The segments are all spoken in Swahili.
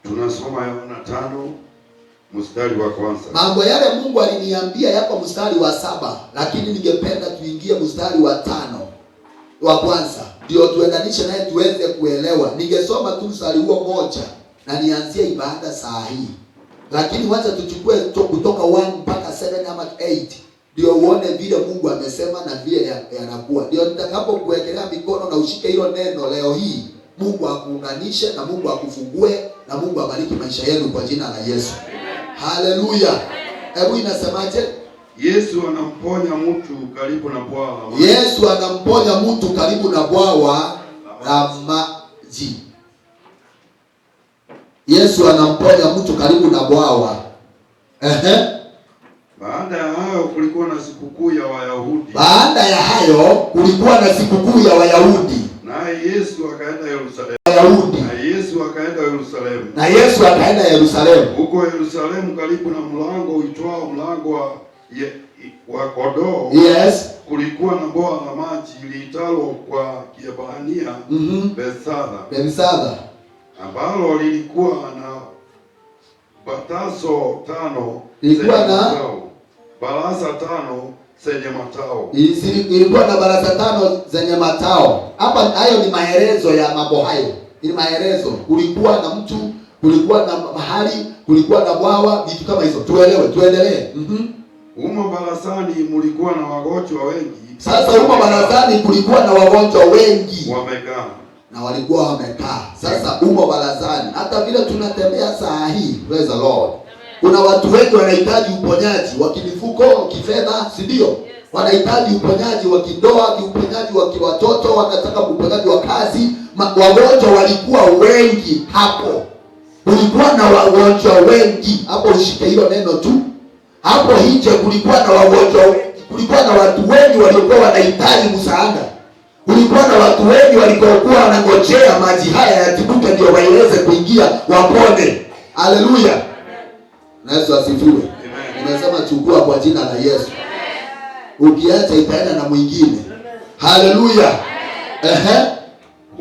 Tunasoma Yohana 5 mstari wa 1. Mambo yale Mungu aliniambia yako mstari wa 7, lakini ningependa tuingie mstari wa 5 wa kwanza, ndio tuendanishe naye tuweze kuelewa. Ningesoma tu mstari huo moja na nianzie ibada saa hii, lakini wacha tuchukue kutoka 1 mpaka 7 ama 8 ndio uone vile Mungu amesema na vile yanakuwa. Ndio nitakapokuwekelea mikono na ushike hilo neno leo hii, Mungu akuunganishe na Mungu akufungue na Mungu abariki maisha yenu kwa jina la Yesu. Haleluya. Hebu inasemaje? Yesu anamponya mtu karibu na bwawa la maji. Yesu anamponya mtu karibu na bwawa la maji. Yesu anamponya mtu karibu na bwawa. Ehe. Baada ya hayo kulikuwa na sikukuu ya Wayahudi. Baada ya hayo kulikuwa na sikukuu ya Wayahudi. Naye Yesu akaenda Yerusalemu. Wayahudi. Na Yesu akaenda Yerusalemu. Na Yesu akaenda Yerusalemu. Huko Yerusalemu karibu na mlango uitwao mlango wa kondoo, kulikuwa na bwawa la maji liitalo kwa Kiebrania Bethesda, Bethesda. Ambalo lilikuwa na batazo tano Lilikuwa zenye na? matao. Baraza tano zenye matao. Ilikuwa na baraza tano zenye matao. Hapa hayo ni maelezo ya mambo hayo. Ni maelezo. Kulikuwa na mtu, kulikuwa na mahali, kulikuwa na bwawa, vitu kama hizo. Tuelewe, tuendelee. Humo barazani mulikuwa na wagonjwa wengi. Sasa huko barazani kulikuwa na wagonjwa wengi wamekaa. Na walikuwa wamekaa. Sasa humo barazani, hata vile tunatembea saa hii, praise the Lord. Kuna watu wengi wanahitaji uponyaji wa kimifuko, kifedha, si ndio? Wanahitaji uponyaji wa kindoa, uponyaji wa kiwatoto, wanataka uponyaji wa kazi. Wagonjwa walikuwa wengi hapo, kulikuwa na wagonjwa wengi hapo. Ushike hilo neno tu hapo. Nje kulikuwa na wagonjwa wengi, kulikuwa na watu wengi waliokuwa wanahitaji msaada. Kulikuwa na watu wengi waliokuwa wanangojea maji haya yatibuke ndio waweze kuingia wapone. Haleluya! Na Yesu asifiwe. Amen. Nimesema chukua kwa jina la Yesu. Ukiacha itaenda na mwingine. Haleluya. Ehe.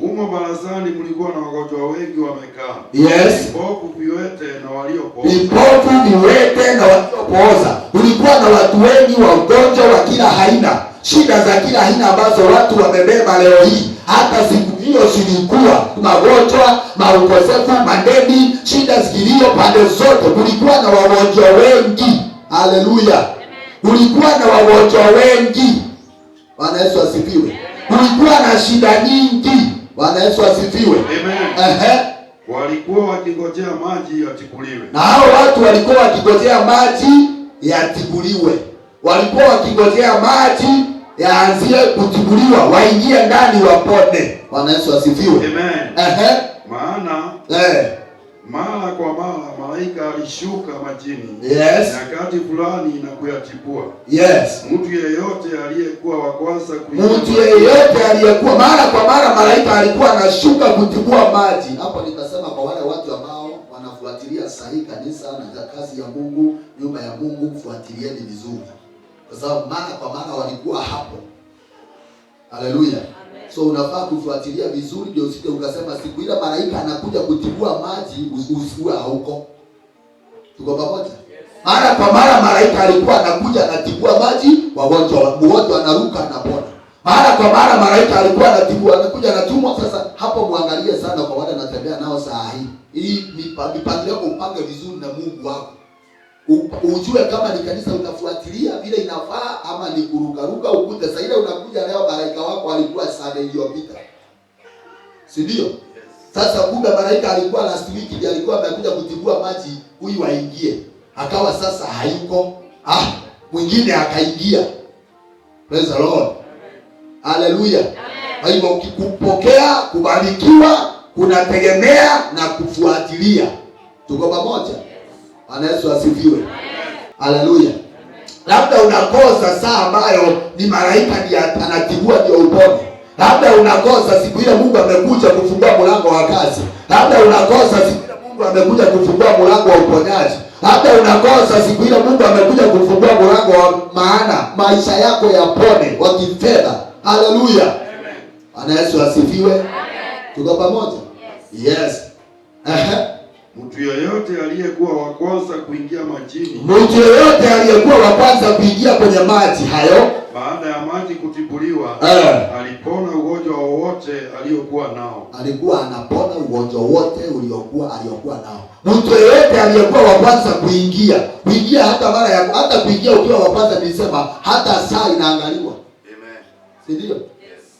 Humo barazani mlikuwa na wagonjwa wengi wamekaa. Vipofu, viwete na waliopooza. Vipofu, viwete na waliopooza. Kulikuwa na watu wengi wagonjwa wa kila aina, shida za kila aina ambazo watu wamebeba leo hii. Hata siku hiyo zilikuwa magonjwa, maukosefu, madeni, shida zilio pande zote. Kulikuwa na wagonjwa wengi. Haleluya! Kulikuwa na wagonjwa wengi. Bwana Yesu asifiwe. Kulikuwa na shida nyingi. Bwana Yesu asifiwe. Amen. Ehe. Walikuwa wakingojea maji yatibuliwe. Na hao watu walikuwa wakingojea maji yatibuliwe, walikuwa wakingojea maji yaanzie kutibuliwa, waingie ndani wapone. Bwana Yesu asifiwe. Amen. Ehe. Maana mara kwa mara malaika alishuka majini nyakati fulani na kuyatibua. Mtu yeyote aliyekuwa wa kwanza kuingia Mtu yeyote aliyekuwa, mara kwa mara malaika alikuwa anashuka kutibua maji. Hapo nitasema kwa wale watu ambao wanafuatilia sahihi kanisa na kazi ya Mungu, nyumba ya Mungu, fuatilieni vizuri, kwa sababu mara kwa mara walikuwa hapo. Haleluya! So unafaa kufuatilia vizuri, ndio usije ukasema siku ile malaika anakuja kutibua maji usiwe hauko. Tuko pamoja? Mara kwa mara malaika alikuwa anakuja anatibua maji, wagonjwa mgonjwa anaruka anapona. Mara kwa mara malaika alikuwa anatibua, anakuja anatumwa. Sasa hapo muangalie sana kwa wale anatembea nao saa hii. Hii mipangilio yako upange vizuri na Mungu wako. Ujue kama ni kanisa utafuatilia vile inafaa ama ni kurukaruka ukute saa ile unakuja leo malaika wako alikuwa Sunday iliyopita. Si ndio? Sasa kumbe malaika alikuwa last week ndiye alikuwa amekuja kutibua maji huyu aingie. Akawa sasa hayuko. Ah, mwingine akaingia. Praise the Lord. Hallelujah. Kwa hivyo ukikupokea kubarikiwa kunategemea na kufuatilia. Tuko pamoja? Bwana Yesu asifiwe. Haleluya. Labda unakosa saa ambayo ni malaika ndiye anatibua ndio upone. Labda unakosa siku ile Mungu amekuja kufungua mlango wa kazi. Labda unakosa siku ile Mungu amekuja kufungua mlango wa uponyaji. Labda unakosa siku ile Mungu amekuja kufungua mlango wa maana maisha yako yapone wa kifedha. Haleluya. Bwana Yesu asifiwe. Tuko pamoja? Yes. Ehe. Mtu yeyote aliyekuwa wa kwanza kuingia majini, Mtu yeyote aliyekuwa wa kwanza kuingia kwenye maji hayo baada ya maji kutibuliwa, alipona ugonjwa wowote aliyokuwa nao. Alikuwa anapona ugonjwa wote aliokuwa nao. Mtu yeyote aliyekuwa wa kwanza kuingia hata mara ya hata kuingia ukiwa wa kwanza, nilisema hata saa inaangaliwa. Amen. Si ndio?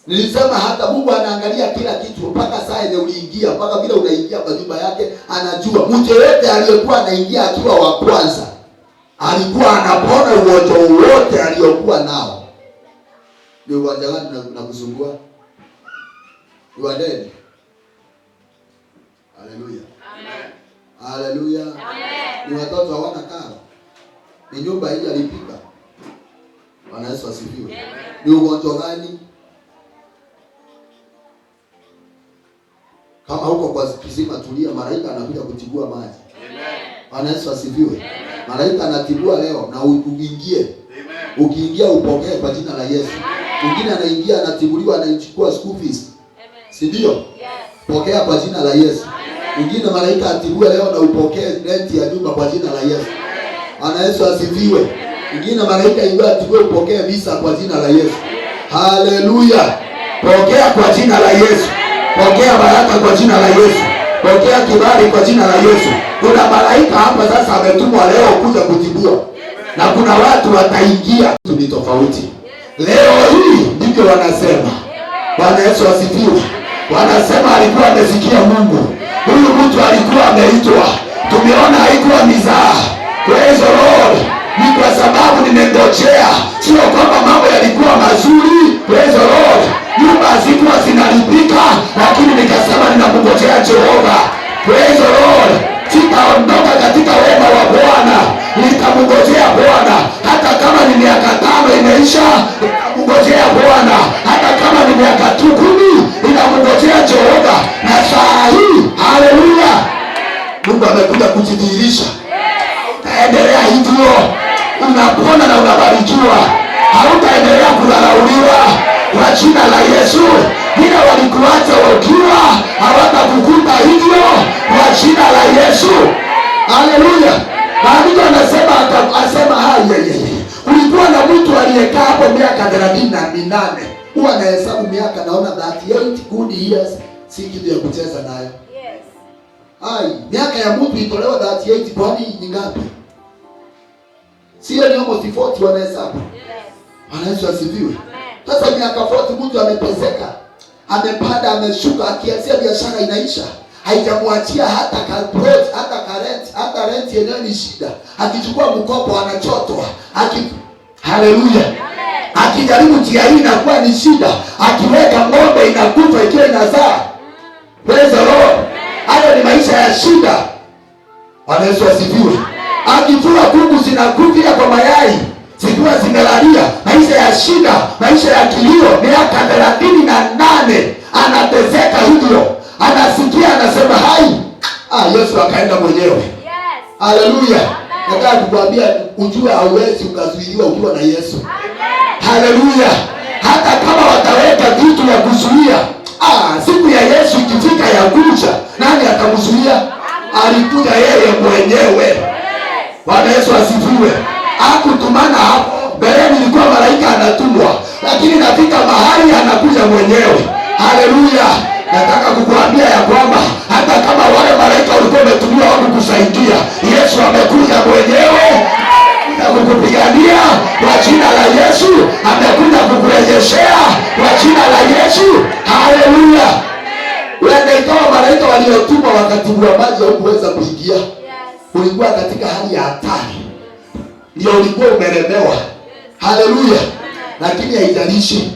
Nilisema hata Mungu anaangalia kila kitu mpaka saa yenye uliingia, mpaka vile unaingia kwa nyumba yake anajua. Mtu yeyote aliyekuwa anaingia akiwa wa kwanza alikuwa anapona ugonjwa wote aliokuwa nao. Ni ugonjwa gani unakusumbua? Ni wa deni. Haleluya. Amen. Haleluya. Amen. Ni watoto hawana karo. Ni nyumba hii alipika. Bwana Yesu asifiwe. Ni ugonjwa gani? Kama huko kwa kisima tulia, malaika anakuja kutibua maji. Bwana Yesu asifiwe. Malaika anatibua leo na uingie. Amen. Ukiingia upokee kwa jina la Yesu. Mwingine anaingia anatibuliwa, anaichukua school fees. Si ndio? Yes. Pokea kwa jina la Yesu. Mwingine malaika atibue leo na upokee rent ya nyumba kwa jina la Yesu. Bwana Yesu asifiwe. Mwingine malaika ingia atibue upokee visa kwa jina la Yesu. Haleluya. Pokea kwa jina la Yesu. Pokea baraka kwa jina la Yesu. Pokea kibali kwa jina la Yesu. Kuna malaika hapa sasa ametumwa leo kuja kutibua. Na kuna watu wataingia. Ni tofauti. Leo hii ndivyo wanasema. Bwana Yesu asifiwe. Wanasema alikuwa amesikia Mungu. Huyu mtu alikuwa ameitwa. Tumeona haikuwa mizaa. Praise the Lord. Ni kwa sababu nimengojea. Sio kwamba mambo yalikuwa mazuri. Praise the Lord. Nyumba hazikuwa zinalipika, lakini nikasema ninamngojea Jehova. Praise the Lord. Sitaondoka katika wema wa Bwana. Nitamngojea Bwana hata kama ni miaka 5 imeisha, nitamngojea Bwana. Hata kama ni miaka 10, nitamngojea Jehova. Na saa hii, haleluya, Mungu amekuja kujidhihirisha. Utaendelea hivyo, unapona na unabarikiwa. Hautaendelea kudharauliwa kwa jina la Yesu. Bila walikuacha wakiwa, hawatakukuta hivyo kwa jina la Yesu. Haleluya. Maandiko anasema asema haya, kulikuwa na mtu aliyekaa hapo miaka 38. Huwa anahesabu miaka, naona 38 good years si kitu ya kucheza nayo. Yes. Ai, miaka ya mtu itolewa 38, kwani ni ngapi? Sio ni almost 40 wanahesabu. Yes. Bwana Yesu asifiwe. Amen. Sasa miaka 40 mtu ameteseka, amepanda, ameshuka, akianzia biashara inaisha. Haijamwachia hata plot, hata rent, hata rent yenyewe ni shida. Akichukua mkopo anachotwa. Haleluya. Akijaribu njia hii inakuwa ni shida. Akiweka ng'ombe inakufa ikiwa inazaa. Praise the Lord. Hayo ni maisha ya shida. Bwana Yesu asifiwe. Akifua kuku zinakufia kwa mayai zikiwa zimelalia. Maisha ya shida, maisha ya kilio. Miaka 38 anateseka hivyo. Anasikia anasema hai. Yesu akaenda mwenyewe. Yes. Haleluya. Nataka kukuambia ujue hauwezi ukazuiliwa ukiwa na Yesu. Amen. Haleluya. Hata kama wataweka vitu ya kuzuia, siku ya Yesu ikifika ya kuja, nani atamzuia? Alikuja yeye mwenyewe. Bwana Yesu asifiwe. Hakutumana hapo. Mbeleni ilikuwa malaika anatumwa, lakini nafika mahali anakuja mwenyewe. Haleluya. Nataka kukuambia ya kwamba hata kama wale malaika walikuwa wametumiwa hawakukusaidia, Yesu amekuja mwenyewe na kukupigania kwa jina la Yesu. Amekuja kukurejeshea kwa jina la Yesu. Haleluya. Wende ikawa malaika waliotumwa wakatibua maji hawakuweza kuingia. Ulikuwa katika hali ya hatari, ndio ulikuwa umelemewa. Haleluya. Lakini haijalishi,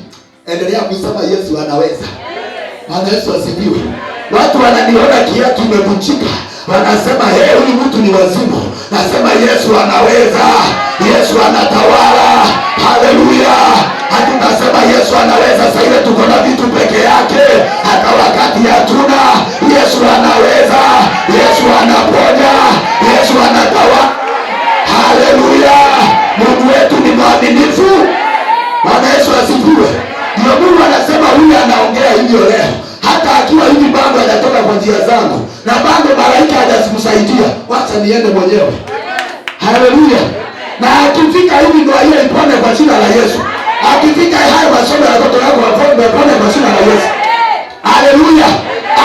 endelea kusema Yesu anaweza. Bwana Yesu asifiwe. Watu wananiona kiatu imevunjika, wanasema hey, huyu mtu ni wazimu. Nasema Yesu anaweza, Yesu anatawala. Haleluya. Hatunasema Yesu anaweza sasa ile tuko na vitu peke yake, hata wakati hatuna. Yesu anaweza, Yesu anaponya, Yesu anatawala. Haleluya. Mungu wetu ni mwaminifu. Bwana Yesu asifiwe. Ndio Mungu anasema huyu anaongea hivyo leo, hata akiwa hivi bado hajatoka kwa njia zangu na bado malaika hajakusaidia, wacha niende mwenyewe. Haleluya. Na akifika hivi ndio hiyo ipone kwa jina la Yesu. Akifika hayo masomo ya watoto wako wapone kwa jina la Yesu. Haleluya.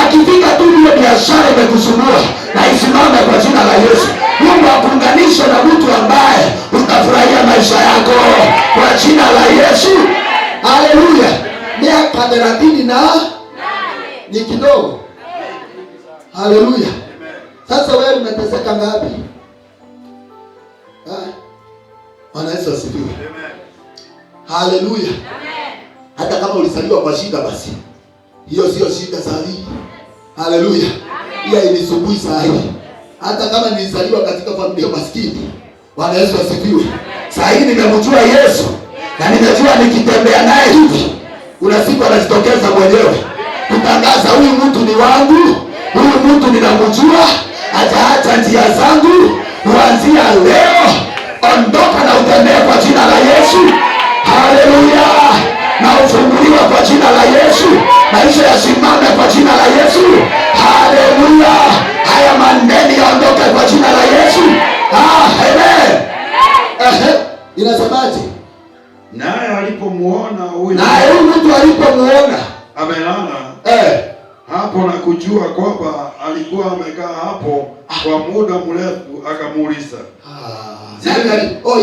Akifika tu hiyo biashara imekusumbua na isimame kwa jina la Yesu. Mungu akuunganishe na mtu ambaye utafurahia maisha yako kwa jina la Yesu. Haleluya. Miaka 38 ni kidogo. Haleluya. Sasa wewe umeteseka ngapi? Bwana Yesu asifiwe. Haleluya. Hata kama ulizaliwa kwa shida, basi hiyo sio shida saa hii. Haleluya. Hiyo ilisumbui saa hii. Hata kama nilizaliwa katika familia maskini, Bwana Yesu asifiwe. Saa hii nimemjua Yesu na nimejua nikitembea naye hivi, kuna siku anajitokeza mwenyewe kutangaza, huyu mtu ni wangu, huyu mtu ninamjua, hajaacha njia zangu. Kuanzia leo ondoka na utembee kwa jina la Yesu. Haleluya. Na ufunguliwa kwa jina la Yesu. Maisha yasimame kwa jina la Yesu. Haleluya. Haya mandeni yaondoke kwa jina la Yesu. Amen. Inasemaje? Naye alipomuona huyu, naye huyu mtu alipomuona amelala hapo na kujua kwamba alikuwa amekaa hapo kwa muda mrefu, akamuuliza.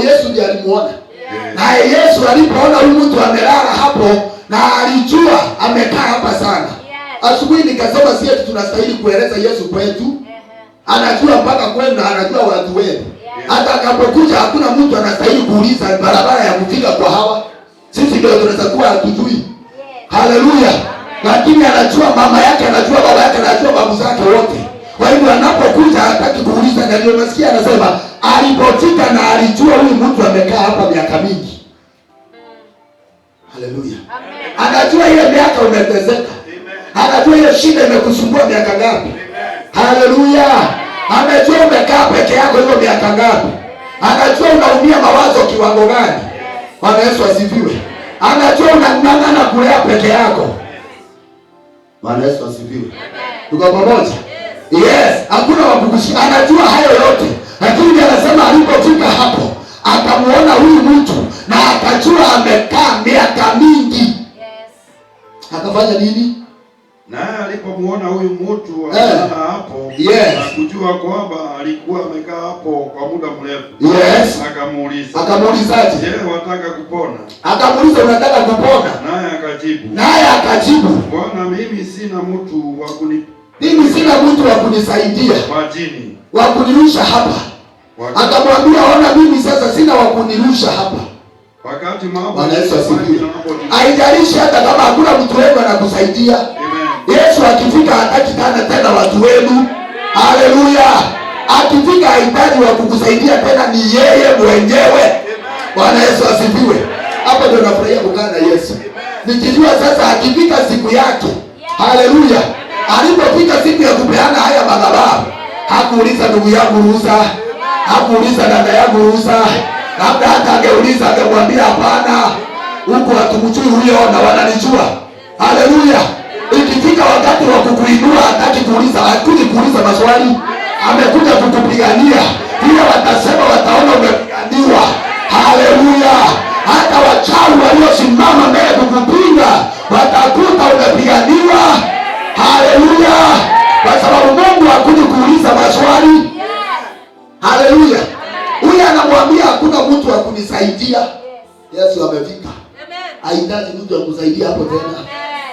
Yesu ndiye alimuona. Naye Yesu alipoona huyu mtu amelala hapo na alijua amekaa hapa sana. Asubuhi nikasema si eti tunastahili kueleza Yesu kwetu. Anajua mpaka kwenu na anajua watu wenu. Hata akapokuja hakuna mtu anastahili kuuliza barabara ya kufika kwa hawa. Sisi ndio tunaweza kuwa hatujui. Haleluya. Lakini anajua mama yake, anajua baba yake, anajua babu zake wote. Kwa hivyo anapokuja hataki kuuliza, na ndio nasikia anasema alipofika na alijua huyu mtu amekaa hapa miaka mingi. Haleluya. Anajua ile miaka umeteseka. Anajua ile shida imekusumbua miaka ngapi. Haleluya. Anajua umekaa peke yako hiyo miaka ngapi. Anajua unaumia mawazo kiwango gani. Bwana Yesu asifiwe. Anajua unang'ang'ana kulea peke yako. Bwana Yesu asifiwe. Tuko pamoja? Yes, hakuna wakukushika. Anajua hayo yote. Lakini anasema alipofika hapo akamuona huyu mtu na akajua amekaa miaka mingi. Yes. Akafanya nini? Naye alipomuona huyu mtu amelala hapo, na kujua kwamba alikuwa amekaa hapo kwa muda mrefu, Yes. akamuuliza. Akamuulizaje? Je, wataka kupona? Akamuuliza, unataka kupona? Naye akajibu. Naye akajibu, Bwana, mimi sina mtu wa kuni mimi sina mtu wa kunisaidia, majini, wa kunirusha hapa. Akamwambia, ona mimi sasa sina wa kunirusha hapa. Wakati mambo Bwana Yesu asifiwe. Haijalishi hata kama hakuna mtu wenu anakusaidia. Yesu akifika hataki tena watu wenu. Haleluya. Akifika hahitaji wa kukusaidia tena, ni yeye mwenyewe. Bwana Yesu asifiwe. Hapo ndio nafurahia kukaa na Yesu. Nikijua sasa akifika siku yake. Haleluya. Alipofika siku ya kupeana haya madhabahu, hakuuliza ndugu yangu ruhusa, hakuuliza dada yangu ruhusa. Labda hata angeuliza angemwambia hapana, huko hatumjui huyo na wananijua. Haleluya. Ikifika wakati wa kukuinua hataki kuuliza, hakuji kuuliza maswali. Amekuja kukupigania. Vile watasema wataona umepiganiwa. Haleluya. Hata wachawi waliosimama mbele kukupinga watakuta umepiganiwa. Haleluya. Kwa sababu Mungu hakuji kuuliza maswali. Haleluya. Huyu anamwambia hakuna mtu wa kunisaidia. Yesu amefika. Hahitaji mtu wa kusaidia hapo tena.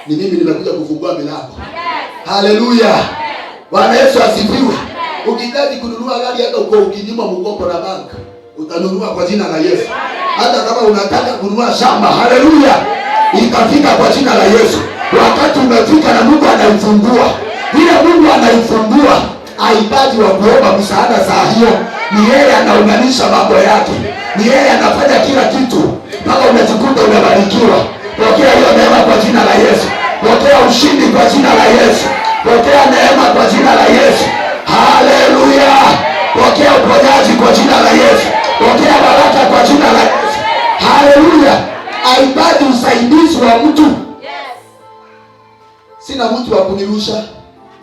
Ni mimi nimekuja kufungua milango. Haleluya. Bwana Yesu asifiwe. Ukihitaji kununua gari hata uko ukinyima mkopo na bank, utanunua kwa jina la Yesu. Hata kama unataka kununua shamba, haleluya, itafika kwa jina la Yesu. Wakati umefika na Mungu anaifungua. Ile Mungu anaifungua, hahitaji wa kuomba msaada saa hiyo. Ni yeye anaunganisha mambo yake. Ni yeye anafanya kila kitu mpaka unajikuta umebarikiwa. Pokea hiyo neema kwa jina la Yesu. Pokea ushindi kwa jina la Yesu. Pokea neema kwa jina la Yesu. Haleluya. Pokea uponyaji kwa jina la Yesu. Pokea baraka kwa jina la Yesu. Haleluya. Haihitaji usaidizi wa mtu. Sina mtu wa kunirusha.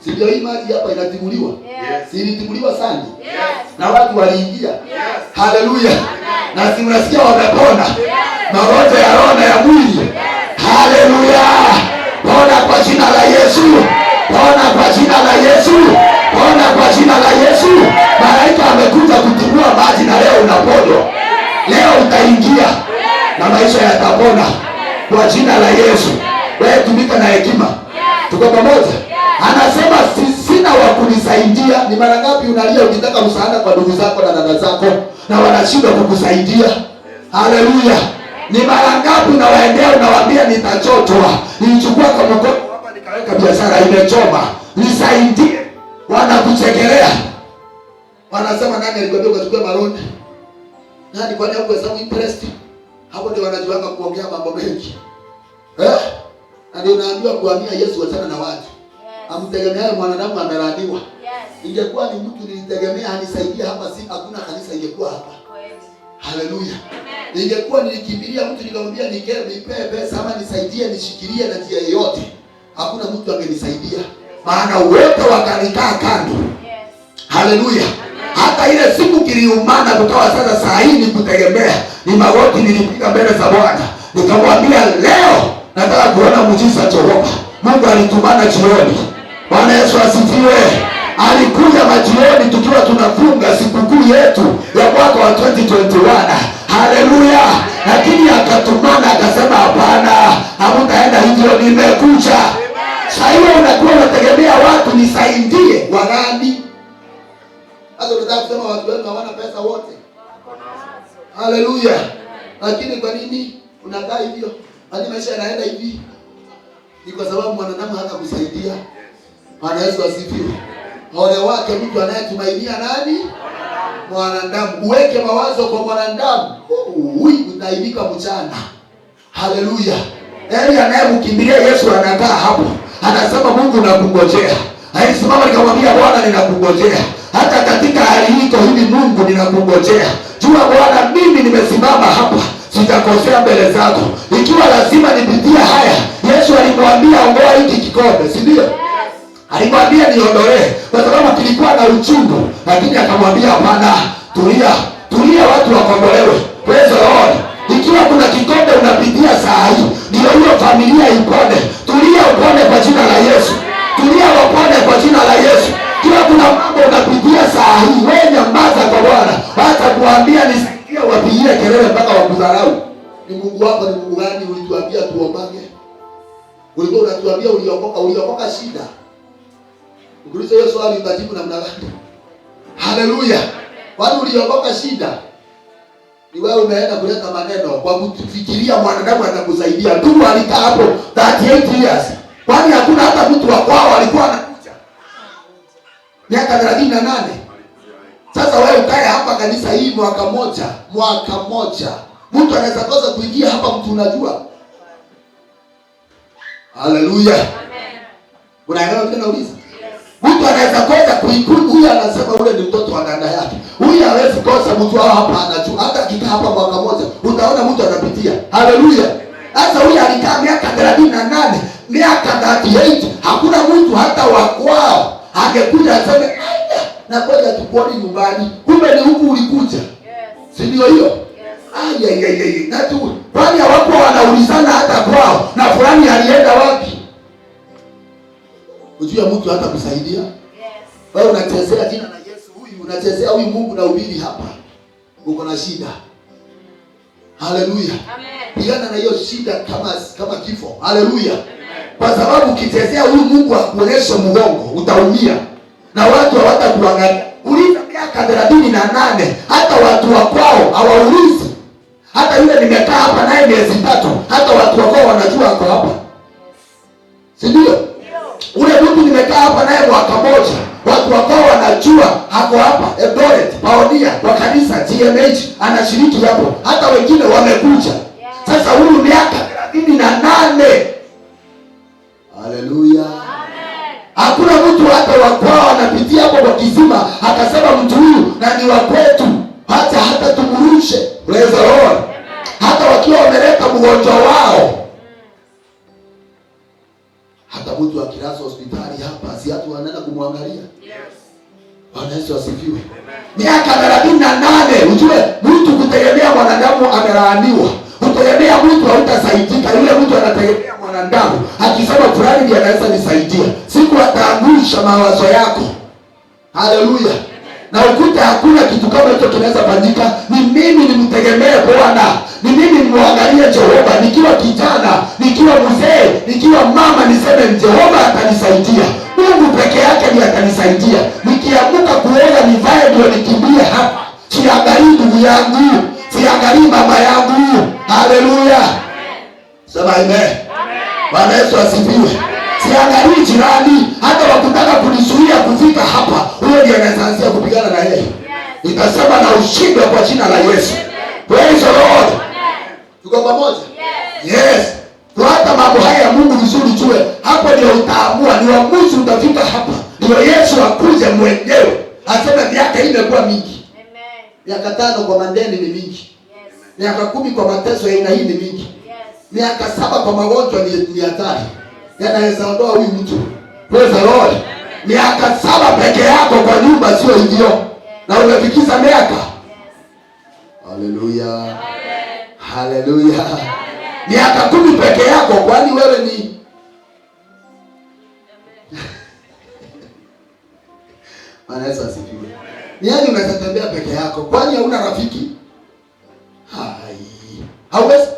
Si ndio hii maji hapa inatibuliwa? Yes. Si ilitibuliwa sana? Yes. Na watu waliingia. Yes. Haleluya. Amen. Na si unasikia wamepona. Yes. Magonjwa ya roho na ya mwili. Yes. Haleluya. Pona kwa jina la Yesu. Pona kwa jina la Yesu. Pona kwa jina la Yesu. Malaika amekuja kutibua maji na leo unaponywa. Leo utaingia na maisha yatapona kwa jina la Yesu. Wewe tumika na hekima. Tuko pamoja? Anasema sina wa kunisaidia. Ni mara ngapi unalia ukitaka msaada kwa ndugu zako na dada zako na wanashindwa kukusaidia? Haleluya. Ni mara ngapi unawaendea unawaambia nitachotwa, nilichukua kwa mkono hapa nikaweka biashara imechoma, nisaidie. Wanakuchekelea. Wanasema nani alikwambia ukachukua maroni? Nani, kwani hakuhesabu interest? Hapo ndio wanajuanga kuongea mambo mengi. Eh? Na ndio unaambiwa kuhamia Yesu, achana na watu. Amtegemeaye mwanadamu amelaaniwa. Ingekuwa ni mtu nilitegemea anisaidie hapa, si hakuna kanisa ingekuwa hapa. Haleluya. Ingekuwa nilikimbilia mtu nikamwambia nipe pesa ama nisaidie nishikilie na njia yoyote, hakuna mtu angenisaidia, maana wote wakanikaa kando. Haleluya. Hata ile siku kiliumana, kukawa sasa saa hii ni kutegemea, ni magoti nilipiga mbele za Bwana nikamwambia leo nataka kuona muujiza Jehova. Mungu alitumana jioni. Bwana Yesu asifiwe. Alikuja majioni tukiwa tunafunga sikukuu yetu ya mwaka wa 2021. Haleluya. Lakini akatumana akasema hapana, hamtaenda hivyo, nimekuja. Sasa hiyo unakuwa unategemea watu nisaidie wagani? Sasa unataka kusema watu wenu hawana pesa wote? Haleluya. Lakini kwa nini unakaa hivyo? Hadi maisha yanaenda hivi? Ni kwa sababu mwanadamu hata kusaidia. Bwana Yesu asifiwe. Ole wake mtu anayetumainia nani? Mwanadamu. Uweke mawazo kwa mwanadamu, utaibika mchana. Haleluya. Eli anayemkimbilia Yesu anakaa hapo, anasema Mungu nakungojea. Alisimama nikamwambia Bwana ninakungojea. Hata katika hali hii hivi Mungu ninakungojea. Jua Bwana mimi nimesimama hapa, sitakosea mbele zako. Ikiwa lazima nipitie haya. Yesu alimwambia ondoa hiki kikombe, si ndio? Alimwambia niondolee kwa sababu kilikuwa na uchungu, lakini akamwambia hapana, tulia, tulia, watu wakombolewe. Praise the Lord. Ikiwa kuna kikombe unapitia saa hii, ndio hiyo familia ipone. Tulia upone kwa jina la Yesu. Tulia upone kwa jina la Yesu. Ikiwa kuna mambo unapitia saa hii, wewe nyamaza kwa Bwana. Hata kuambia nisikie, wapigie kelele mpaka wakudharau. Ni Mungu wako ni Mungu gani ulituambia tuombage? Ulikuwa unatuambia uliokoka, uliokoka shida. Ukiuliza hiyo swali utajibu namna gani? Haleluya. Kwani uliokoka shida? Ni wewe umeenda kuleta maneno kwa kufikiria mwanadamu atakusaidia. Ndugu alikaa hapo 38 years. Kwani hakuna hata mtu wa kwao alikuwa anakuja? Miaka 38. Sasa wewe ukae hapa kanisa hii mwaka moja, mwaka moja. Mtu anaweza kosa kuingia hapa, mtu unajua. Haleluya. Amen. Unaelewa kile nauliza? Mtu anaweza kosa kuikuta, huyu anasema ule ni mtoto wa dada yake. Huyu hawezi kosa mtu wao hapa anajua. Hata akikaa hapa mwaka moja, utaona mtu anapitia. Haleluya. Sasa huyu alikaa miaka 38, miaka 38, hakuna mtu hata wa kwao angekuja aseme, "Aya, na ngoja tukuone nyumbani." Kumbe ni huku ulikuja. Yes. Si ndio hiyo? Yes. Ai ai ai ai. Na tu kwani hawakuwa wanaulizana hata kwao na fulani alienda wapi? Ujue mtu hata kusaidia. Yes. Wewe unachezea jina la Yesu huyu, unachezea huyu Mungu na ubiri hapa. Uko na shida. Haleluya. Amen. Pigana na hiyo shida kama kifo. Haleluya. Kwa sababu ukichezea huyu Mungu akuonyeshe mgongo, utaumia. Na watu hawatakuangalia. Uliza miaka 38, hata watu wa kwao hawaulizi. Hata yule nimekaa hapa naye miezi 3, hata watu wa kwao wanajua ako hapa. Si ndio? Ule mtu nimekaa hapa naye mwaka moja, watu wa kwao wanajua hako hapa Eldoret, Paonia, kwa kanisa GMH anashiriki hapo. Hata wengine wamekuja. Sasa huyu miaka 38. Haleluya. Hakuna mtu hata wa kwao anapitia hapo kwa kisima akasema mtu huyu na ni wa kwetu, hata tumrushe. Praise the Lord. Hata wakiwa wameleta mgonjwa wao, hata mtu akilazwa hospitali hapa, si watu wanaenda kumwangalia? Yes. Bwana Yesu asifiwe. Miaka 38, ujue mtu kutegemea mwanadamu amelaaniwa. Kutegemea mtu hautasaidika. Yule mtu anategemea mwanadamu, akisema fulani ndiye anaweza nisaidia, siku ataangusha mawazo yako. Haleluya. Na ukute hakuna kitu kama hicho kinaweza fanyika. Ni mimi nimtegemee Bwana, ni mimi nimwangalie Jehova, nikiwa kijana, nikiwa mzee, nikiwa mama, niseme Jehova atanisaidia. Mungu peke yake ndiye atanisaidia. Nikiamka kuoga nivae ndio nikimbie hapa, siangalii ndugu yangu, siangalii mama yangu. Haleluya, sema amen. Bwana Yesu asifiwe. Siangalii jirani, hata wakutaka kunizuia kufika hapa, huyo ndiye anaanza kupigana na yeye. Nitasema na ushindwe kwa jina la Yesu. Praise the Lord. Tuko pamoja? Yes. Fuata mambo haya ya Mungu vizuri, jue hapo ndio utaamua, ni uamuzi utafika hapa. Ndio Yesu akuje mwenyewe aseme miaka imekuwa mingi. Miaka 5 kwa madeni ni mingi. Miaka 10 kwa mateso ya aina hii ni mingi. Miaka 7 kwa magonjwa ni hatari. Yanaweza ondoa huyu mtu. Praise the Lord. Miaka 7 peke yako kwa nyumba sio hivyo. Na umefikisha miaka. Haleluya. Haleluya. Miaka 10 peke yako, kwani wewe ni Bwana Yesu asifiwe. Ni yaani unaweza tembea peke yako, kwani hauna rafiki? Hai. Hauwezi.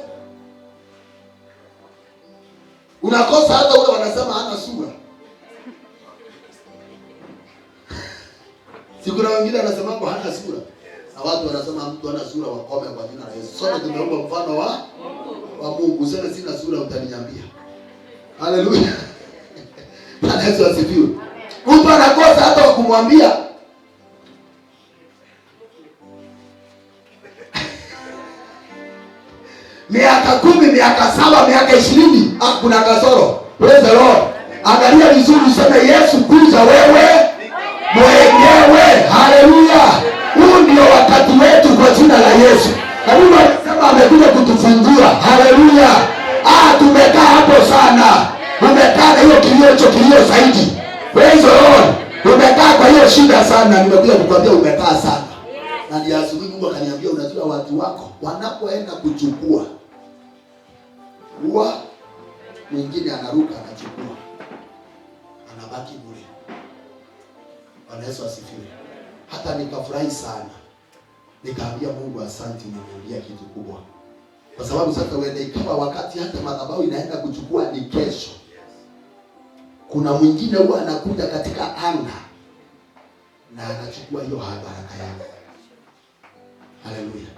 Unakosa hata ule wanasema hana sura. Si kuna wengine wanasema hana sura. Na watu wanasema mtu hana sura wakome kwa jina la Yesu. Sote tumeomba mfano wa Mungu. Sasa sina sura utaniambia. Haleluya. Bwana Yesu asifiwe. Mtu anakosa hata wa kumwambia. Miaka 10, miaka 7, miaka 20, kuna kasoro. Praise the Lord. Angalia vizuri useme Yesu kuja wewe mwenyewe. Haleluya. Huu ndio wakati wetu kwa jina la Yesu. Na Mungu anasema amekuja kutufungua. Haleluya. Tumekaa hapo sana. Umekaa na hiyo kilio, hicho kilio zaidi. Praise the Lord. Umekaa kwa hiyo shida sana. Nimekuja kukuambia umekaa sana. Na ndiyo asubuhi Mungu akaniambia, unajua watu wako wanapoenda kuchukua, huwa mwingine anaruka anachukua, anabaki bure. Bwana Yesu asifiwe. Hata nikafurahi sana, nikaambia Mungu asante, umeniambia kitu kubwa. Kwa sababu sasa uende ikawa wakati hata madhabahu inaenda kuchukua ni kesho, kuna mwingine huwa anakuja katika anga na anachukua hiyo baraka yako. Haleluya.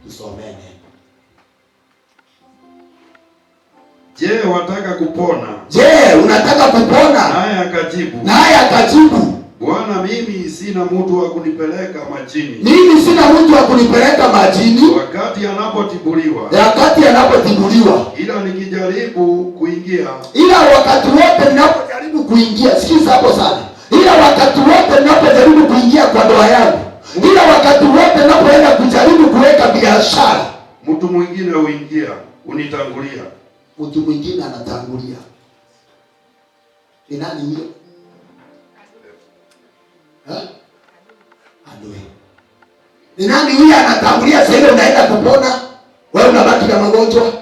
Tusomee. Je, wataka kupona? Je, unataka kupona? Naye akajibu, Naye akajibu, Bwana, mimi sina mtu wa kunipeleka majini. Mimi sina mtu wa kunipeleka majini. Wakati anapotibuliwa. Wakati anapotibuliwa. Ila nikijaribu kuingia. Ila wakati wote ninapojaribu kuingia, sikiza hapo sana. Ila wakati wote ninapojaribu kuingia kwa ndoa yangu. Ila wakati wote ninapoenda kujaribu kuweka biashara, mtu mwingine huingia, unitangulia. Mtu mwingine anatangulia. Ni nani huyo? Adui. Ni nani huyo anatangulia? Sasa ile unaenda kupona, wewe unabaki na magonjwa.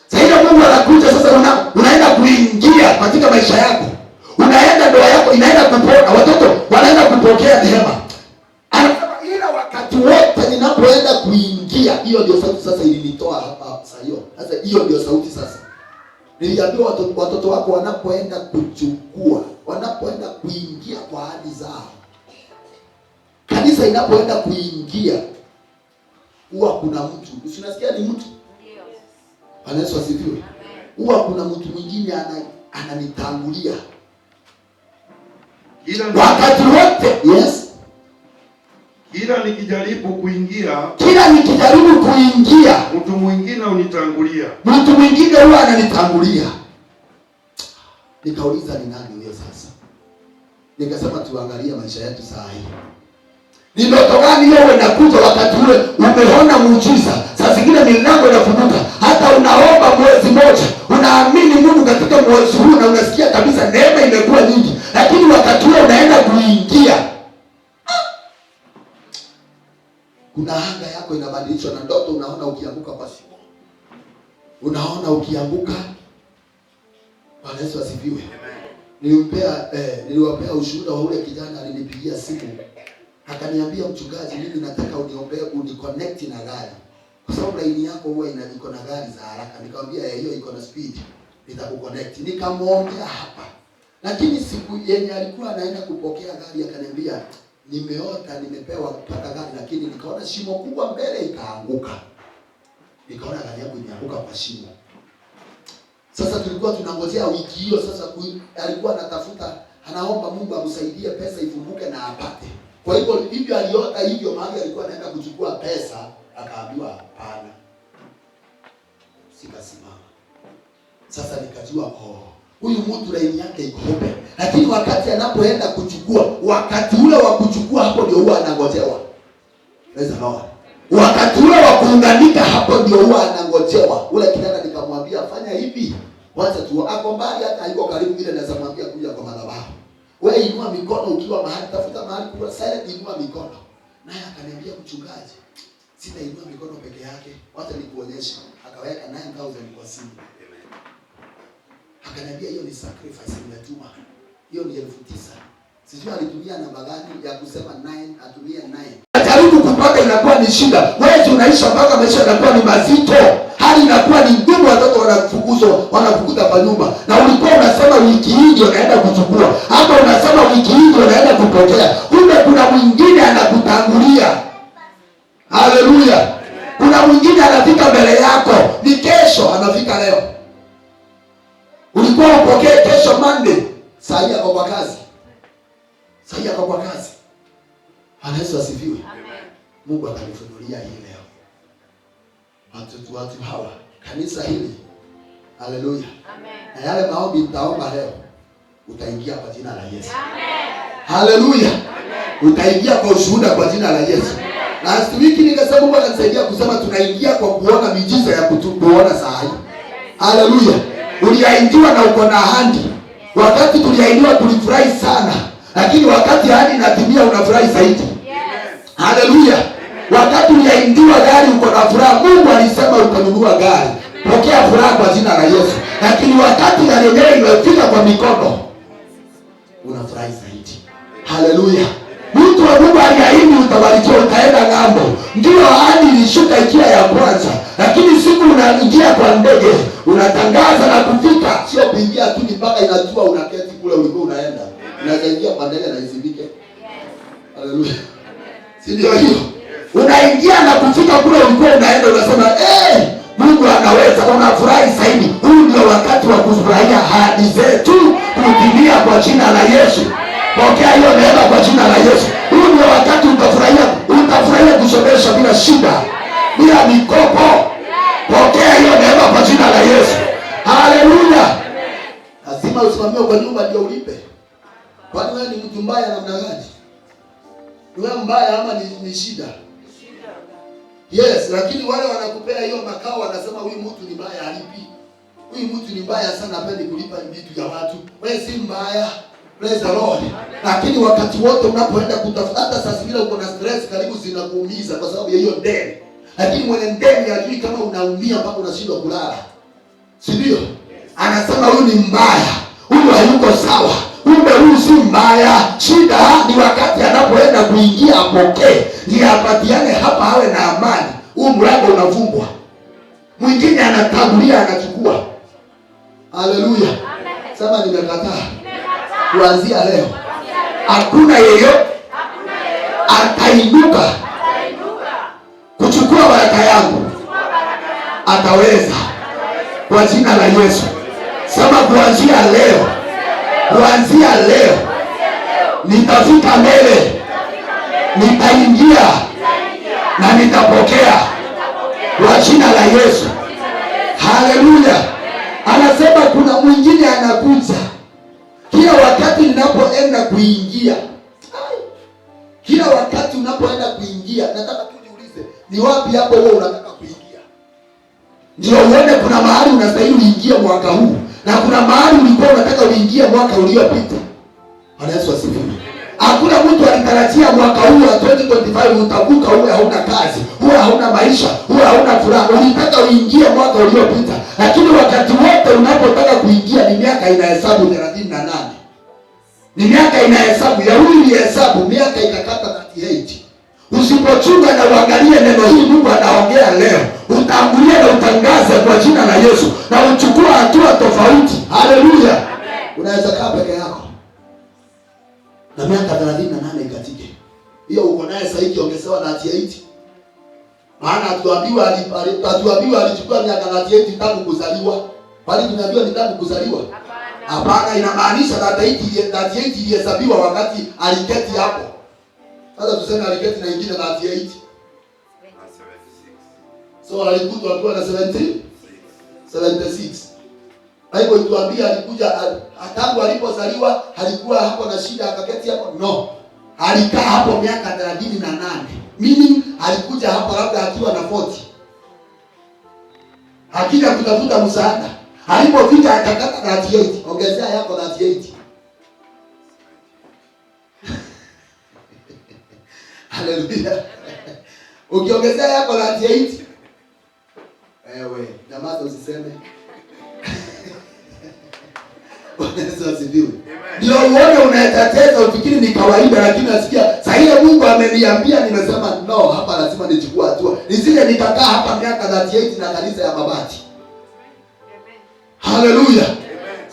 Sasa ile Mungu anakuja sasa, unaenda kuingia katika maisha yako. Unaenda ndoa yako inaenda kupona, watoto wanaenda kupokea neema. Anasema ila wakati wote ninapoenda kuingia, hiyo ndio sauti sasa ilinitoa hapa sasa hiyo. Sasa hiyo ndio sauti sasa. Niliambiwa watoto wako wanapoenda kuchukua, wanapoenda kuingia kwa ahadi zao. Kanisa inapoenda kuingia huwa kuna mtu. Usinasikia ni mtu? Ndio. Bwana Yesu asifiwe. Huwa kuna mtu mwingine ananitangulia. Wakati wote, yes. Kila nikijaribu kuingia, kila nikijaribu kuingia, mtu mwingine unitangulia. Mtu mwingine huwa ananitangulia. Nikauliza ni nani huyo sasa? Nikasema tuangalie maisha yetu saa hii. Ni ndoto gani wewe unakuja wakati ule umeona muujiza? Sasa zingine milango inafunguka. Hata unaomba mwezi mmoja, unaamini Mungu katika mwezi huu na unasikia kabisa neema imekuwa nyingi, lakini wakati huo unaenda kuingia, kuna anga yako inabadilishwa na ndoto. Unaona ukianguka kwa shimo, unaona ukianguka. Bwana Yesu asifiwe. Niliwapea ushuhuda wa ule kijana alinipigia simu akaniambia, mchungaji, mimi nataka uniombee uniconnect na gari, kwa sababu laini yako huwa iko na gari za haraka. Nikamwambia hiyo iko na speed, nitakuconnect. Nikamwombea hapa, lakini siku yenye alikuwa anaenda kupokea gari akaniambia, nimeota nimepewa kupata gari, lakini nikaona shimo kubwa mbele ikaanguka, nikaona gari yangu imeanguka kwa shimo. Sasa tulikuwa tunangojea wiki hiyo. Sasa alikuwa anatafuta, anaomba Mungu amsaidie pesa ifunguke na apate. Kwa hivyo hivyo aliota hivyo, mahali alikuwa anaenda kuchukua pesa, akaambiwa hapana, sikasimama. Sasa nikajua oh, huyu mtu laini yake iko open, lakini wakati anapoenda kuchukua, wakati ule wa kuchukua, hapo ndio huwa anangojewa. Praise the Lord. Wakati ule wa kuunganika, hapo ndio huwa anangojewa. Ule kijana nikamwambia fanya hivi, wacha tu, ako mbali, hata hayuko karibu vile, naweza mwambia kuja kwa madhabahu. Wewe inua mikono ukiwa mahali, tafuta mahali kuwa silent, inua mikono. Naye akaniambia mchungaji, sitainua mikono peke yake, wacha nikuonyeshe. Akaweka 9000 kwa simu. Akaniambia hiyo ni sacrifice nimetuma. Hiyo ni 9,000. Sijui alitumia namba gani ya kusema 9, atumie 9. Jaribu kupata inakuwa ni shida. Wewe unaisha mpaka maisha yanakuwa ni mazito. Hali inakuwa ni ngumu, watoto wanafukuzwa, wanafukuza kwa nyumba. Na ulikuwa unasema wiki hii ndio naenda kuchukua. Hapa unasema wiki hii ndio naenda kupokea. Kumbe kuna mwingine anakutangulia. Haleluya. Kuna mwingine anafika mbele yako. Ni kesho anafika leo. Ulikuwa upokee kesho Monday. Saa hii ako kwa kazi. Saa hii ako kwa kazi. Bwana Yesu asifiwe. Amen. Mungu atanifunulia hii leo. Watu hawa, kanisa hili. Haleluya. Amen. Na yale maombi nitaomba leo, utaingia kwa jina la Yesu. Amen. Haleluya. Amen. Utaingia kwa ushuhuda kwa jina la Yesu. Amen. Last week nikasema Mungu akanisaidia kusema tunaingia kwa kuona miujiza ya kutuona saa hii. Haleluya. Uliahidiwa na uko na ahadi. Wakati tuliahidiwa tulifurahi sana, lakini wakati ahadi inatimia unafurahi zaidi. Haleluya. Wakati uliahidiwa gari uko na furaha, Mungu alisema utanunua gari. Pokea furaha kwa jina la Yesu. Lakini wakati gari yenyewe imefika kwa mikono, unafurahi zaidi. Haleluya. Mtu wa Mungu aliahidi utabarikiwa, utaenda ng'ambo. Ndio ahadi ilishuka ikiwa ya kwanza, lakini siku unaingia kwa ndege, unatangaza na kufika, sio kuingia tu mpaka inatua unaketi kule ulikuwa unaenda. Unaweza ingia kwa ndege na isifike. Haleluya. Si ndio hiyo? Unaingia na kufika kule ulikuwa unaenda, unasema Mungu anaweza, unafurahi zaidi. Huu ndio wakati wa kufurahia ahadi zetu kutimia kwa jina la Yesu. Pokea hiyo neema kwa jina la Yesu. Huu ndio wakati utafurahia kusomesha bila shida, bila mikopo. Pokea hiyo neema kwa jina la Yesu. Haleluya. Lazima usimamiwe kwa nyumba ndio ulipe. Kwani wewe ni mtu mbaya namna gani? Ni wewe mbaya ama ni shida? Yes, lakini wale wanakupea hiyo makao wanasema huyu mtu ni mbaya halipi. Huyu mtu ni mbaya sana, hapendi kulipa vitu ya watu. Wewe si mbaya. Praise the Lord. Lakini wakati wote unapoenda kutafuta, hata saa zingine uko na stress karibu zinakuumiza kwa sababu ya hiyo deni. Lakini mwenye deni hajui kama unaumia mpaka unashindwa kulala. Si ndio? Anasema huyu ni mbaya, huyu hayuko sawa. Kumbe huyu si mbaya. Shida ni wakati anapoenda kuingia apokee, ndiye apatiane hapa awe na amani. Huu mlango unafungwa. Mwingine anatangulia anachukua. Haleluya. Sema nimekataa. Kuanzia leo hakuna yeyote atainuka kuchukua baraka yangu, ataweza kwa jina la Yesu. Sema kuanzia leo, kuanzia leo nitafika mbele, nitaingia na nitapokea kwa jina la Yesu. Haleluya. Anasema kuna mwingine anakuja. Kila wakati ninapoenda kuingia, kila wakati unapoenda kuingia, nataka tu niulize, ni wapi hapo wewe unataka kuingia? Ndio uone kuna mahali unastahili uingie mwaka huu na kuna mahali ulikuwa unataka uingie mwaka uliopita. Bwana Yesu asifiwe. Hakuna mtu alitarajia mwaka huu wa 2025 utavuka uwe hauna kazi, uwe hauna maisha, uwe hauna furaha. Ulitaka uingie mwaka uliopita, lakini wakati wote unapotaka kuingia ni miaka inahesabu 38. Ni miaka inahesabu, ya huyu ilihesabu miaka ikakata 38. Usipochunga na uangalie neno hili Mungu anaongea leo, utangulie na utangaze kwa jina la Yesu na uchukue hatua tofauti. Haleluya. Unaweza kaa peke yako na miaka 38 ikatike. Hiyo uko naye sasa ikiongezewa 38. Maana hatuambiwa alichukua miaka 38 tangu kuzaliwa. Bali tunaambiwa ni tangu kuzaliwa. Hapana, inamaanisha 38 ilihesabiwa wakati aliketi hapo. Sasa tuseme aliketi na ingine 38. So alikutwa akiwa na 70 76. Bible ituambia alikuja tangu alipozaliwa alikuwa hapo na shida akaketi hapo? No. Alikaa hapo miaka 38. Meaning alikuja hapo labda akiwa na 40. Akija kutafuta msaada. Alipofika akakata 38. Ongezea yako 38. Haleluya. Ukiongezea yako 38. Ewe, nyamaza usiseme. Bwana Yesu asifiwe. Ndio uone unaetateza ufikiri ni kawaida, lakini nasikia sasa ile Mungu ameniambia, nimesema no, hapa lazima nichukue hatua. Nisije nikakaa hapa miaka 38 na kanisa ya mabati. Haleluya.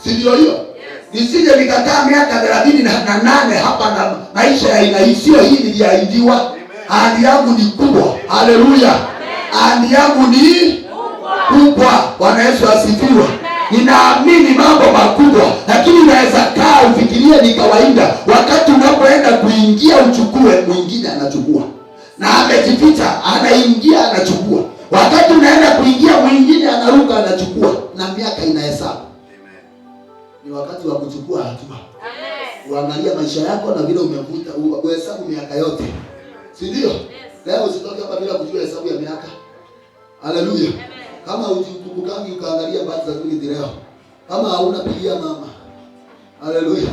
Si ndio hiyo? Nisije nikakaa miaka 38 hapa na maisha ya aina hii, sio hii niliahidiwa. Ahadi yangu ni kubwa. Haleluya. Ahadi yangu ni kubwa. Bwana Yesu asifiwe. Ninaamini mambo makubwa, lakini unaweza kaa ufikirie ni kawaida. Wakati unapoenda kuingia uchukue, mwingine anachukua na amejificha, anaingia anachukua. Wakati unaenda kuingia, mwingine anaruka anachukua, na miaka inahesabu. Ni wakati wa kuchukua hatua. Uangalia maisha yako na vile umevuta, uhesabu miaka yote, si ndio? Leo usitoke hapa bila kujua hesabu ya miaka. Haleluya. Kama ujikumbukangi ukaangalia birth certificate leo, kama hauna pigia mama. Haleluya.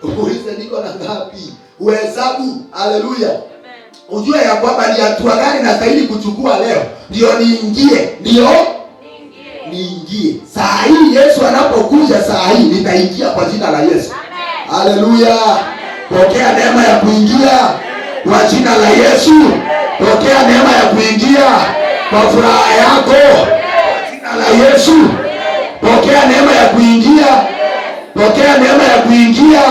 Uulize niko na ngapi? Uhesabu. Haleluya. Ujue ya kwamba ni hatua gani nastahili kuchukua leo ndio niingie, ndio niingie. Saa hii Yesu anapokuja, saa hii nitaingia kwa jina la Yesu. Haleluya. Pokea neema ya kuingia kwa jina la Yesu. Pokea neema ya kuingia kwa furaha yako kwa jina la Yesu. Pokea neema ya kuingia. Pokea neema ya kuingia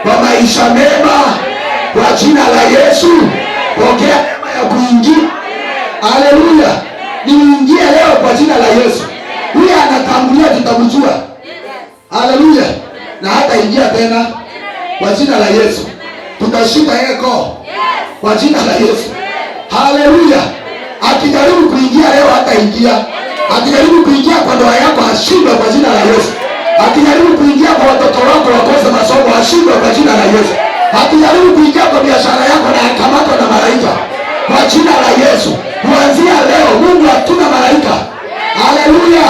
kwa maisha mema kwa jina la Yesu. Pokea neema ya kuingia. Haleluya. Niingie leo kwa jina la Yesu. Huyu anatangulia, tutamjua. Haleluya. Na hata ingia tena kwa jina la Yesu. Tutashika yeko kwa jina la Yesu. Haleluya. Akijaribu kuingia leo hataingia. Akijaribu kuingia kwa ndoa yako ashindwe kwa jina la Yesu. Akijaribu kuingia kwa watoto wako wakose masomo ashindwe kwa jina la Yesu. Akijaribu kuingia kwa biashara yako na akamatwa na malaika kwa jina la Yesu. Kuanzia leo Mungu hatuna malaika. Haleluya.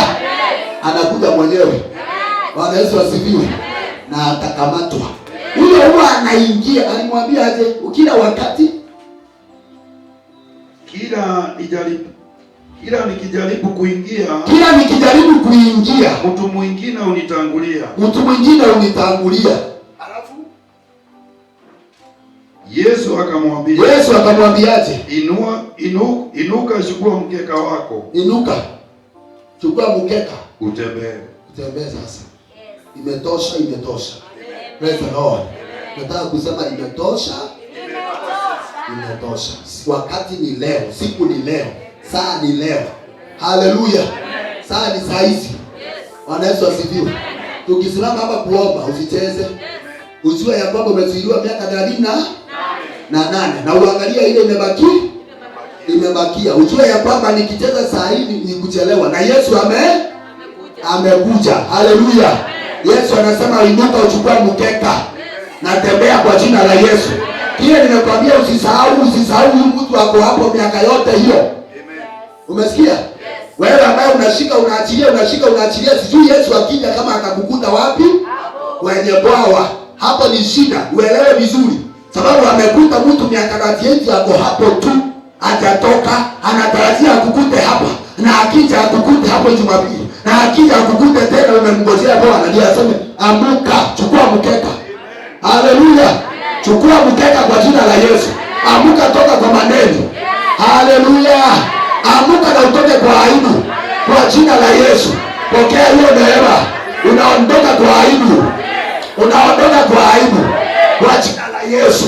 Anakuja mwenyewe. Bwana Yesu asifiwe. Na atakamatwa. Huyo huwa anaingia, alimwambia aje? Kila wakati Kila nikijaribu kuingia, kila nikijaribu kuingia, mtu mwingine unitangulia. Mtu mwingine unitangulia. Alafu Yesu akamwambia, Yesu akamwambiaje? Inuka, chukua mkeka wako. Inuka. Chukua mkeka. Utembee. Utembee sasa. Imetosha, imetosha. Praise the Lord. Nataka kusema imetosha. Imetosha. Wakati ni leo, siku ni leo, saa ni leo. Haleluya. Saa ni saa hizi. Bwana Yesu asifiwe. Tukisimama hapa kuomba, usicheze. Ujue ya kwamba umezuiliwa miaka 38 na uangalie ile imebaki, imebakia. Ujue ya kwamba nikicheza saa hii ni kuchelewa, na Yesu amekuja. Haleluya. Yesu anasema inuka, uchukue mkeka na tembea kwa jina la Yesu. Kile nimekwambia usisahau, usisahau huyu mtu ako hapo miaka yote hiyo. Umesikia? Wewe ambaye unashika unaachilia, unashika unaachilia, sijui Yesu akija kama atakukuta wapi? Kwenye bwawa. Hapo ni shida, uelewe vizuri. Sababu amekuta mtu miaka 38 ako hapo tu, hajatoka, anatarajia akukute hapa, na akija akukute hapo Jumapili, na akija akukute tena umemngojea Bwana, ndiye aseme amuka, chukua mkeka. Haleluya. Chukua mkeka kwa jina la Yesu. Amuka toka kwa maneno. Haleluya. Amuka na utoke kwa aibu kwa jina la Yesu. Pokea hiyo neema. Unaondoka kwa aibu. Unaondoka kwa aibu kwa jina la Yesu.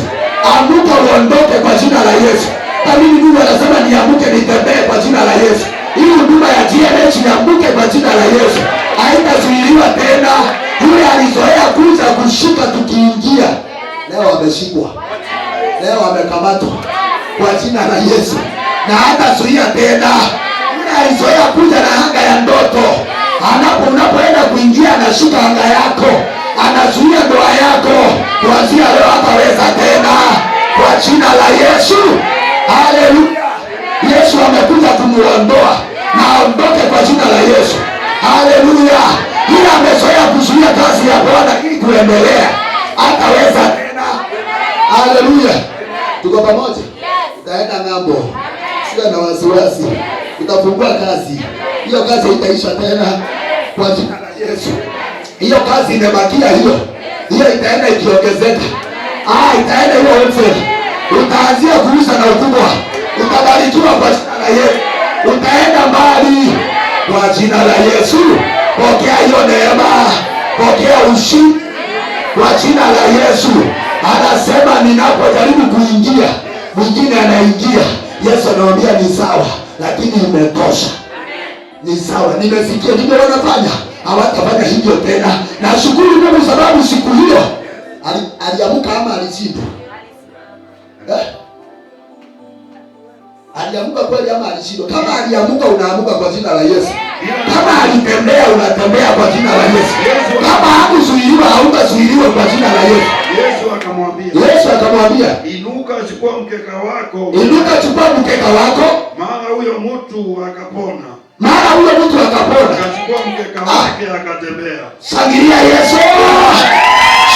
Amuka uondoke kwa jina la Yesu. Kama mimi Mungu anasema niamuke nitembee kwa jina la Yesu. Hii huduma ya GNH niamuke kwa jina la Yesu. Haitazuiliwa tena. Yule alizoea kuja kushika tukiingia, leo ameshikwa. Leo amekamatwa kwa jina la Yesu. Na hatazuia tena. Yule alizoea kuja na anga ya ndoto, anapo unapoenda kuingia anashika anga yako, anazuia ndoa yako. Kuanzia leo hataweza tena kwa jina la Yesu. Haleluya. Yesu amekuja kumuondoa na aondoke kwa jina la Yesu. Haleluya. Yule amezoea kuzuia kazi ya Bwana ili kuendelea, hataweza tena. Haleluya. Tuko pamoja? Utaenda ng'ambo. Sio na wasiwasi. Utafungua kazi. Hiyo kazi haitaisha tena kwa jina la Yesu. Hiyo kazi imebakia hiyo. Hiyo itaenda ikiongezeka. Itaenda hiyo wholesale. Utaanzia kuuza na ukubwa. Utabarikiwa kwa jina la Yesu. Utaenda mbali kwa jina la Yesu. Pokea hiyo neema. Pokea ushindi kwa jina la Yesu. Anasema ninapojaribu kuingia, mwingine anaingia. Yesu anamwambia ni sawa, lakini imetosha. Ni sawa, nimesikia ndivyo wanafanya, hawatafanya hivyo tena. Nashukuru Mungu sababu siku hiyo aliamka ama alishindwa? Aliamka kweli ama alishindwa? Kama aliamka, unaamuka kwa jina la Yesu. Kama alitembea, unatembea kwa jina la Yesu. Kama hakuzuiliwa, hautazuiliwa kwa jina la Yesu. Yesu akamwambia, Yesu akamwambia, inuka, chukua mkeka wako. Inuka, chukua mkeka wako. Mara huyo mtu akapona. Mara huyo mtu akapona. Akachukua mkeka wake akatembea. Shangilia Yesu.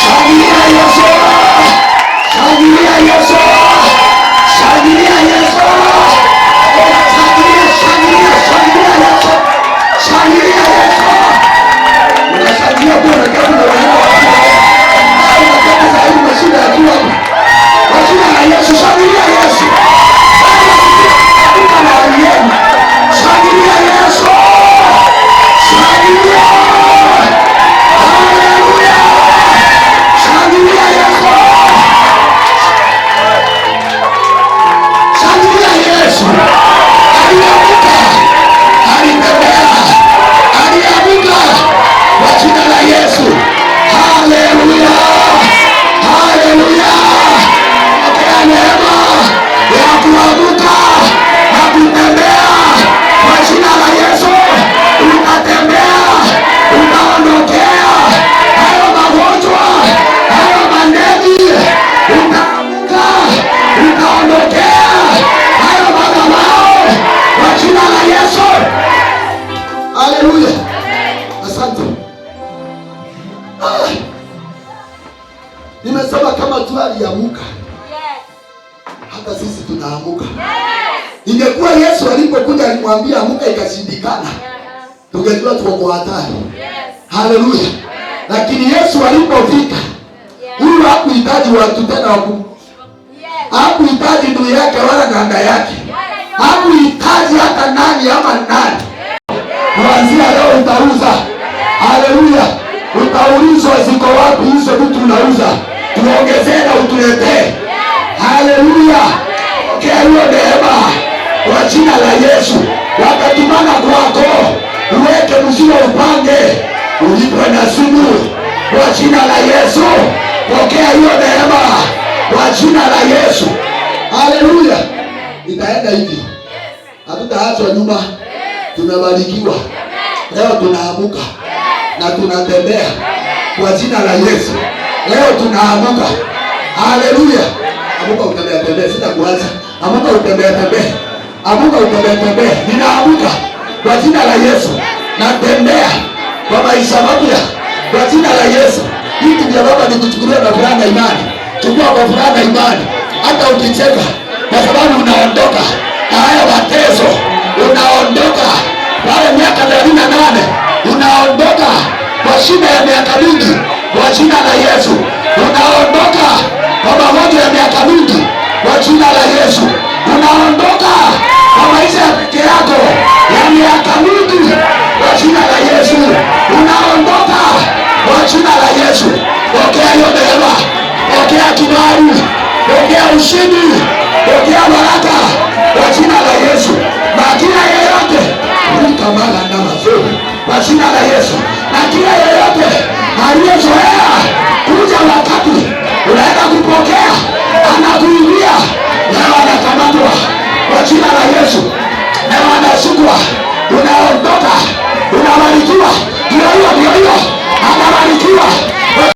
Shangilia Yesu. Shangilia Yesu. Shangilia Yesu. Shangilia, shangilia, shangilia Yesu. Shangilia Yesu. Unashangilia Bwana kama unaona. Au kama sasa hivi mashida yakiwa hapa. Kwa jina la Yesu, shangilia Yesu. Shangilia Yesu. Shangilia. Haleluya. Shangilia Yesu. Shangilia Yesu. Aliamka. Alitembea. Aliamka kwa jina la Yesu. Haleluya. Haleluya. Pokea neema ya kuamka na kutembea kwa jina la Yesu. Utatembea, utaondokea hayo magonjwa, hayo mandeni. Utaamka, utaondokea hayo madhabahu kwa jina la Yesu. Haleluya. Asante. Nimesema kama tu aliamka, hata sisi tunaamuka. Ingekuwa Yesu alipokuja alimwambia amuka ikashindikana, tungejua tuko kwa hatari. Haleluya. Lakini Yesu alipofika, huyu hakuhitaji watu tena wa hakuhitaji ndugu yake wala dada yake, hakuhitaji hata nani ama nani. Kuanzia leo utauza. Haleluya. Utaulizwa ziko wapi hizo vitu unauza, tuongezee na utuletee. Haleluya. Pokea hiyo neema kwa jina la Yesu. Watatumana kwako, uweke mzigo upange, ulipwe na simu kwa jina la Yesu. Pokea hiyo neema kwa jina la Yesu. Haleluya. Itaenda hivi, hatutaachwa nyuma. Tunabarikiwa leo, tunaamuka na tunatembea kwa jina la Yesu. Leo tunaamuka. Haleluya. Amuka utembee tembee, sitakuacha. Amuka utembee tembee. Amuka utembee tembee. Ninaamuka. Kwa jina la Yesu natembea kwa maisha mapya kwa jina la Yesu. Hiki vya Baba ni kuchukuliwa na furaha na imani. Chukua kwa furaha na imani, hata ukicheka, kwa sababu unaondoka na haya mateso, unaondoka pale miaka 38, unaondoka kwa shida ya miaka mingi kwa jina la Yesu. Unaondoka kwa magonjwa ya miaka mingi kwa jina la Yesu. Unaondoka kwa maisha ya peke yako ya miaka mingi kwa jina la Yesu. Unaondoka kwa jina la Yesu. Pokea hiyo neema, pokea kibali, pokea ushindi, pokea baraka kwa jina la Yesu. Na kila yeyote ruka mara na mazuri kwa jina la Yesu. Na kila yeyote aliyezoea